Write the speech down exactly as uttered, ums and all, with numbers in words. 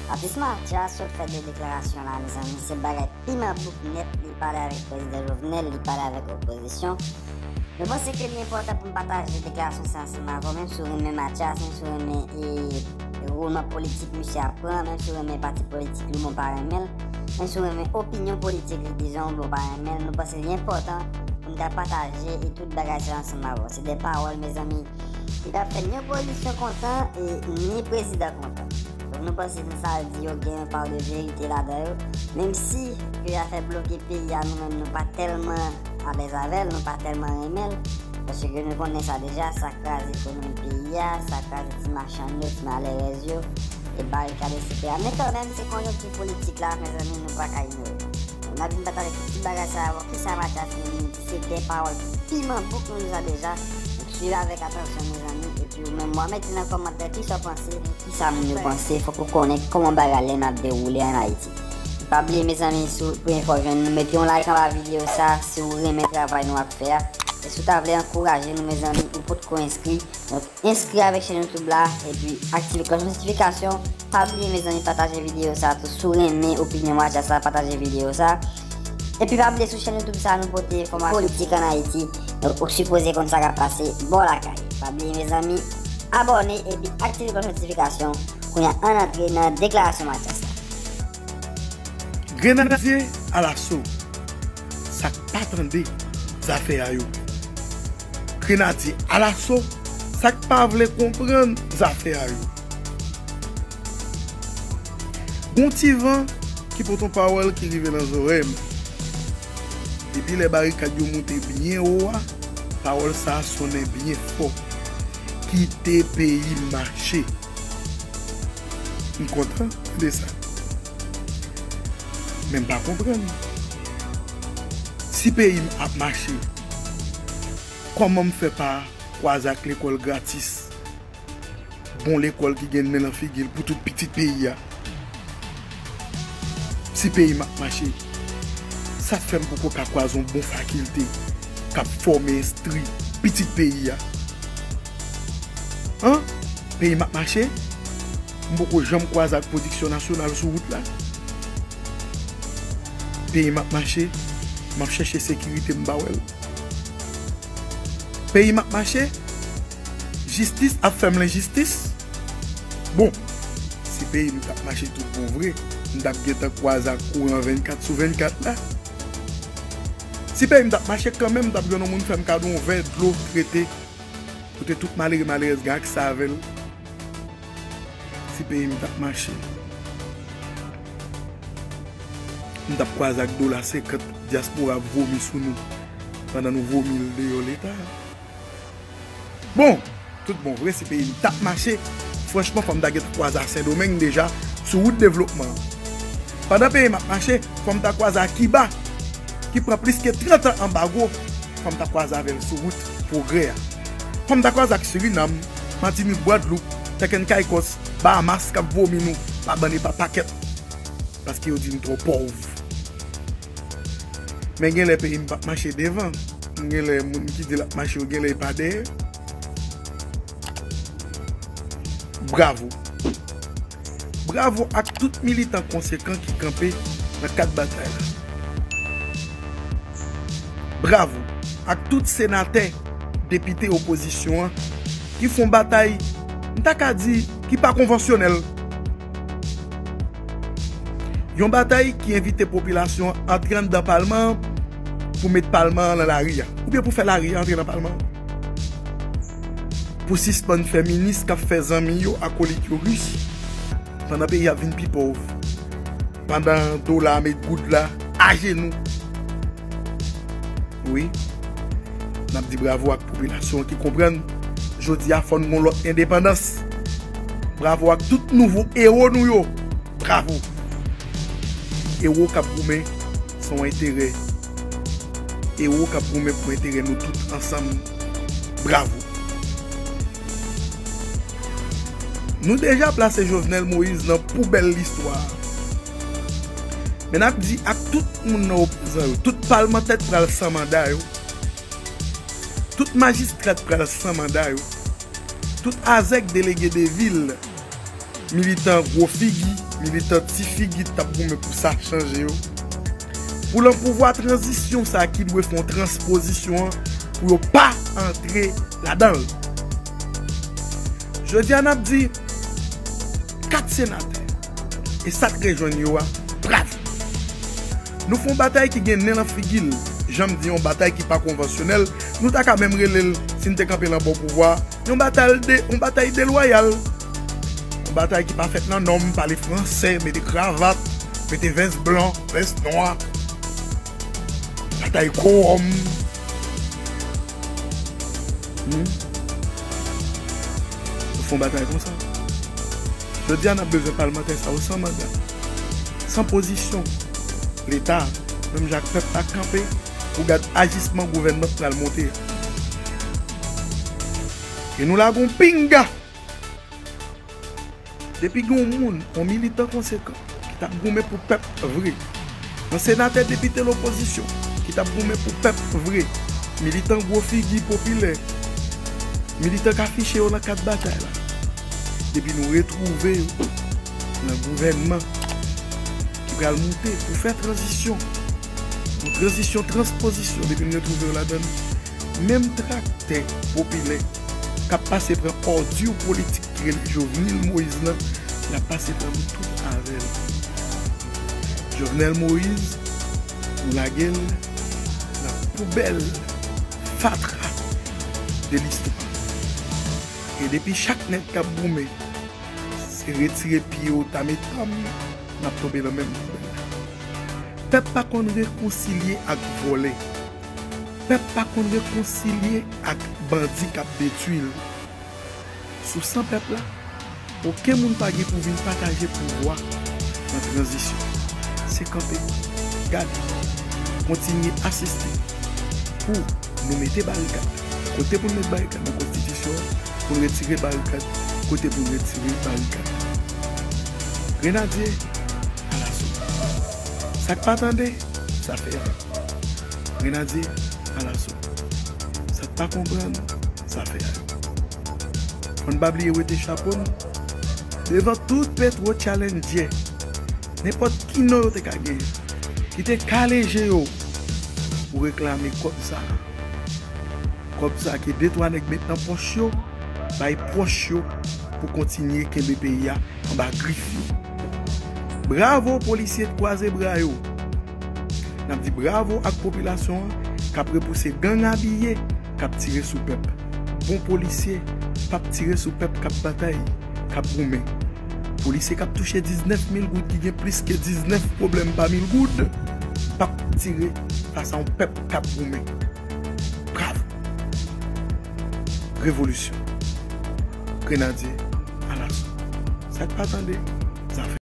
Atis Mathias sot fè de deklarasyon la, mezanmi, se bagay piman bouk nèt, li pale avèk prezidan Jovenel, li pale avèk opozisyon. Nou panse ke li enpòtan pou n pataje deklarasyon sa ansanm avè w, menm si w renmen Mathias, menm si w renmen e, e woulman politik misye ap pran, menm si w renmen pati politik li, bon, pa renmen l, menm si w renmen opinyon politik li, dizon, bon, pa renmen l, nou panse li enpòtan pou n ta pataje e tout bagay sa ansanm avè w. Se de pawòl, mezanmi, ki t ap fè ni opozisyon kontan e ni prezidan kontan. Donk, nou panse nou sa di yo gen yon pa de verite ladan yo. Menm si ke afè bloke peyi a, nou menm nou pa tèlman alèz avè l, nou pa tèlman renmen l. Paske nou konnen sa deja, sa kraze ekonomi peyi a, sa kraze ti machann yo, ti malerèz yo, e barikad, etsetera. Men kanmenm, se konjonkti politik la, mezanmi, nou pa ka inyore. N ap vin pataje tout ti bagay sa avè w. Kisa Mathias menm li di? Se de pawòl piman bouk nou di sa deja. Donk, swiv avèk atansyon, mezanmi. Epi ou menm, w a mete nan kòmantè kisa w panse. Kisa moun yo panse? Fòk ou konnen kòman bagay la ap dewoule ann Ayiti. Pa bliye, mezanmi, si w premye fwa w jwenn nou, mete yon like anba videyo sa, si w renmen travay nou ap fè a. E si w ta vle ankouraje nou, mezanmi, ou potko enskri, donk, enskri avèk chèn YouTube la, epi aktive klòch notifikasyon. Pa bliye, mezanmi, pataje videyo sa tou. Si w renmen opinyon Mathias la, pataje videyo sa. Epi pa bliye, sou chèn YouTube sa, nou pote enfòmasyon politik ann Ayiti. Donk, ou sipoze konn sa k ap pase bò lakay. Pa bliye, mezanmi, abòne epi aktive klòch notifikasyon. Kounye a, ann antre nan deklarasyon Mathias la. Grenadye alaso, sa k pa tande zafè a yo. Grenadye alaso, sa k pa vle konprann zafè a yo. Gon ti van ki pote yon pawòl ki rive nan zòrèy mwen. Depi lè barikad yo moute byen wo a, pawòl sa a sonnen byen fò. Kite peyi m mache. M kontan tande sa. Men m pa konprann. Si peyi m ap mache, kòman m fè pa kwaze ak lekòl gratis? Bon lekòl ki gen nen nan figi l pou tout pitit peyi a. Si peyi m ap mache, sa k fè m poko ka kwaze yon bon fakilte k ap fòme, enstwi pitit peyi a? An? Peyi m ap mache? M poko janm kwaze ak pwodiksyon nasyonal sou wout la? Peyi m ap mache? M ap chèche sekirite, m pa wè l. Peyi m ap mache? Jistis ap fè m lenjistis? Bon, si peyi m t ap mache tout bon vre, m t ap gentan kwaze ak kouran vennkat sou vennkat la. Si peyi m t ap mache kanmenm, m t ap jwenn yon moun fè m kado yon vè dlo trete, kote tout malere malerèz gen akse avè l. Si peyi m t ap mache, m t ap kwaze ak dola senkant dyaspora ap vomi sou nou, pandan nou vomi l deyò Leta. Bon, tout bon vre, si peyi m t ap mache, franchman, fò m ta gentan kwaze ak Sendomeng deja sou wout devlopman an. Pandan peyi m ap mache, fò m ta kwaze ak Kiba, ki pran plis ke trant an anbago, fò m ta kwaze avè l sou wout pwogrè a. Fò m ta kwaze ak Sirinam, Matinik, Gwadloup, Tèkèn, Kayikòs, Bahamas k ap vomi nou pa bann e pa pakèt, paske yo di n twò pòv. Men gen lè peyi m p ap mache devan. Gen lè moun ki di l ap mache yo, gen lè e pa dèyè. Bravo. Bravo ak tout militan konsekan ki kanpe nan kad batay la. Bravo ak tout senatè, depite opozisyon an ki fè yon batay, m ta ka di, ki pa konvansyonèl. Yon batay ki envite popilasyon an antre anndan palman an pou met palman an nan lari a, oubyen pou fè lari a antre nan palman an. Pou sispann fè minis k ap fè zanmi yo, akolit yo rich, pandan peyi a ap vin pi pòv, pandan dola a met goud la ajenou. Wi, n ap di bravo ak popilasyon an ki konprann jodi a fò n gon lòt endepandans. Bravo ak tout nouvo ewo nou yo. Bravo. Ewo k ap goumen se yon enterè. Ewo k ap goumen pou enterè nou tout ansanm. Bravo. Nou deja plase Jovenel Moïse nan poubèl listwa. Men n ap di ak tout moun nan opozan yo, tout palmantè k pral san manda yo, tout majistra k pral san manda yo, tout azèk delege de vil, militan gwo figi, militan ti figi t ap goumen pou sa chanje yo, pou lan pouvwa tranzisyon sa ki dwe fè yon transpozisyon an, pou yo pa antre ladan l. Jodi a n ap di kat senatè e sa k rejwenn yo a, bravo. Nou fè yon batay ki gen nen lan figi l, jan m di, yon batay ki pa konvansyonèl, nou ta ka menm rele l, si n te kanpe lan bò pouvwa, yon batay de, yon batay delwayal. Yon batay ki pa fèt nan nòm, pale fransè, mete kravat, mete vès blan, vès nwa. Batay kowòm. Hmm? Nou fè yon batay konsa. Jodi a n ap bezwen palmantè sa yo san manda, san pozisyon. Leta, menm jan ak pèp la, kanpe pou gad ajisman gouvènman k pral monte a. E nou lage yon pinga. Depi gen yon moun, yon militan konsekan ki t ap goumen pou pèp vre, yon senatè, depite lopozisyon ki t ap goumen pou pèp vre, militan gwo figi popilè, militan k afiche yo nan kad batay la, depi nou retwouve yo nan gouvènman ki pral moute pou fè tranzisyon, yon tranzisyon transpozisyon, depi nou retwouve yo ladan l, menm traktè popilè k ap pase pran òdi politik ki rele Jovenel Moïse lan, l ap pase pran nou tout avè l. Jovenel Moïse, nou lage l nan poubèl fatra de listwa. E depi chak nèg k ap goumen, se retire pye w ta met anm, n ap tonbe nan menm poubèl la. Pèp pa konn rekonsilye ak vòlè. Pèp pa konn rekonsilye ak bandi k ap detwi l. Sou san pèp la, okenn moun pa gen pou vin pataje pouvwa nan tranzisyon. Se kanpe, gade, kontinye asiste pou nou mete barikad kote pou n met barikad nan konstitisyon an, pou n retire barikad kote pou n retire barikad. Grenadye, alaso. Sa k pa tande, sa fè a. Grenadye, alaso. Sa k pa konprann, sa fè a. Fò n pa bliye wete chapo n devan tout Petro Challenger, nenpòt ki non yo te ka genyen, ki te kale je yo pou reklame kòb sa a. Kòb sa a ke de twa nèg met nan pòch yo, bay pwòch yo pou kontinye kenbe peyi a anba grif yo. Bravo polisye k kwaze bra yo. N ap di bravo ak popilasyon an k ap repouse gang abiye k ap tire sou pèp. Bon polisye p ap tire sou pèp k ap batay, k ap goumen. Polisye k ap touche diznèf mil goud, ki gen plis ke diznèf pwoblèm pa mil goud, p ap tire fas a yon pèp k ap goumen. Bravo! Revolisyon. Grenadye, alaso. Sa k pa tande, zafè.